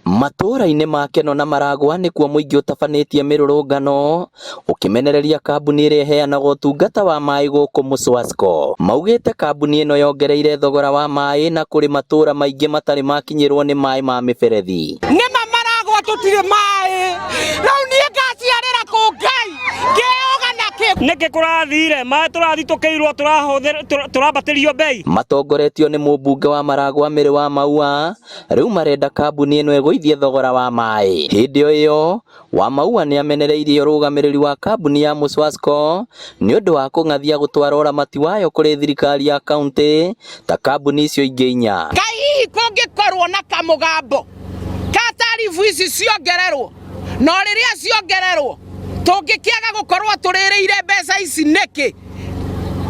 Matũũra-inĩ ma Keno na Maragwa nĩkuo mũingĩ ũtabanĩtie mĩrũrũngano ũkĩmenereria kambuni ĩrĩa ĩheanaga ũtungata wa maĩ gũkũ Mũswasco. Maugĩte kambuni ĩno yongereire thogora wa maĩ na kũrĩ matũũra maingĩ matarĩ makinyĩrwo nĩ maĩ ma mĩberethi. Nĩma Maragwa tũtirĩ maĩ rĩu niĩ ngaciarĩra kũ Ngai ngĩoga na kĩ? Nĩkĩ kũrathire maĩ tũrathi tũkĩirwo tũrambatĩrio mbei? Matongoretio nĩ mũmbunge wa Maragwa Mary wa Maua rĩu marenda kambuni ĩno ĩgũithie thogora wa maĩ. Hĩndĩ o ĩyo Wamaua nĩ amenereirie ũrũgamĩrĩri wa kambuni ya Mũswasco nĩ ũndũ wa kũng'athia gũtwara ũramati wayo kũrĩ thirikari ya kauntĩ ta kambuni icio ingĩ inya. Kaĩ hihi kũngĩkorwo na kamũgambo ka tarifu ici ciongererwo, no rĩrĩa ciongererwo tũngĩkĩaga gũkorwo tũrĩrĩire mbeca ici nĩkĩ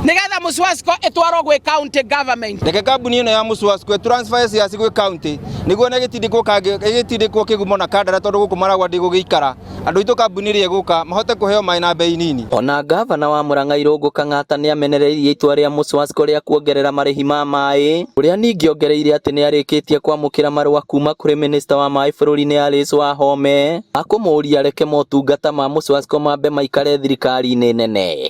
nĩgetha Mũswasco ĩtwarwo gwĩ county government? Reke kambuni ĩno ya Mũswasco transfer shares gwĩ county nĩguo na ĩgĩtindĩkwo kĩgumo na kandara tondũ gũkũ Maragwa ndĩgũgĩikara andũ aitũ kambuni ĩrĩa ĩgũka mahote kũheo maĩ na bei nini. Ona ngavana wa Murang'a Irũngũ Kang'ata nĩ amenereirie itua rĩa Mũswasco rĩa kuongerera marĩhi ma maĩ ũrĩa ningĩ ongereire atĩ nĩ arĩkĩtie kwamũkĩra marũa kuma kũrĩ minista wa maĩ bũrũri-inĩ Alice Wahome ma kũmũũria areke motungata ma Mũswasco mambe maikare thirikari-inĩ nene.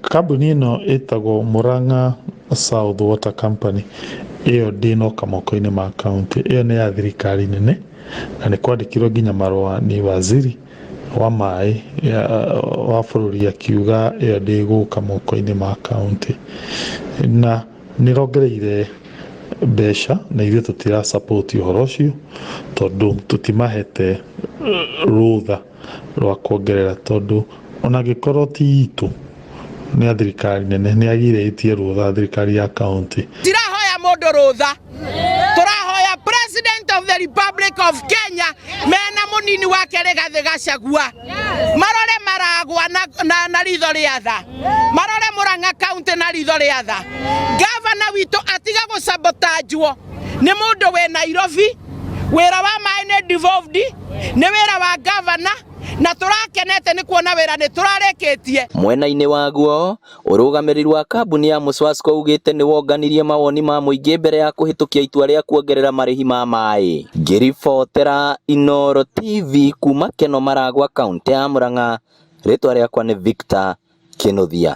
Kambuni ĩno ĩtagwo Murang'a South Water Company ĩyo ndĩnoka moko-inĩ ma county, ĩyo nĩ ya thirikari nene na nĩ kwandĩkirwo nginya marũa nĩ waziri wa maĩ wa bũrũri akiuga ĩyo ndĩgũka moko-inĩ ma county na nĩ ĩrongereire mbeca na ithuĩ tũtira support ũhoro ũcio tondũ tũtimahete rũtha rwa kuongerera tondũ ona angĩkorwo ti itũ nĩ a thirikari nene nĩ agire ĩtie rũtha thirikari ya county. Tirahoya mũndũ rũtha, tũrahoya President of the Republic of Kenya mena mũnini wake Rigathĩ Gachagua marore Maragwa na, na, na ritho rĩa tha, marore Murang'a County na ritho rĩa tha. Gavana witũ atiga gũcabotajwo nĩ mũndũ wĩ Nairobi. Wĩra wa maĩ nĩ devolved, nĩ wĩra wa gavana na tũrakenete nĩ kuona wĩra nĩ tũrarĩkĩtie. Mwena-inĩ waguo, ũrũgamĩrĩri wa kambuni ya Mũswasco ugĩte nĩ wonganirie mawoni ma mũingĩ mbere ya kũhĩtũkia itua rĩa kuongerera marĩhi ma maĩ. Ngĩribotera Inooro TV kuma Keno Maragwa, kaũntĩ ya Murang'a, rĩtwa rĩakwa nĩ Victor Kĩnuthia.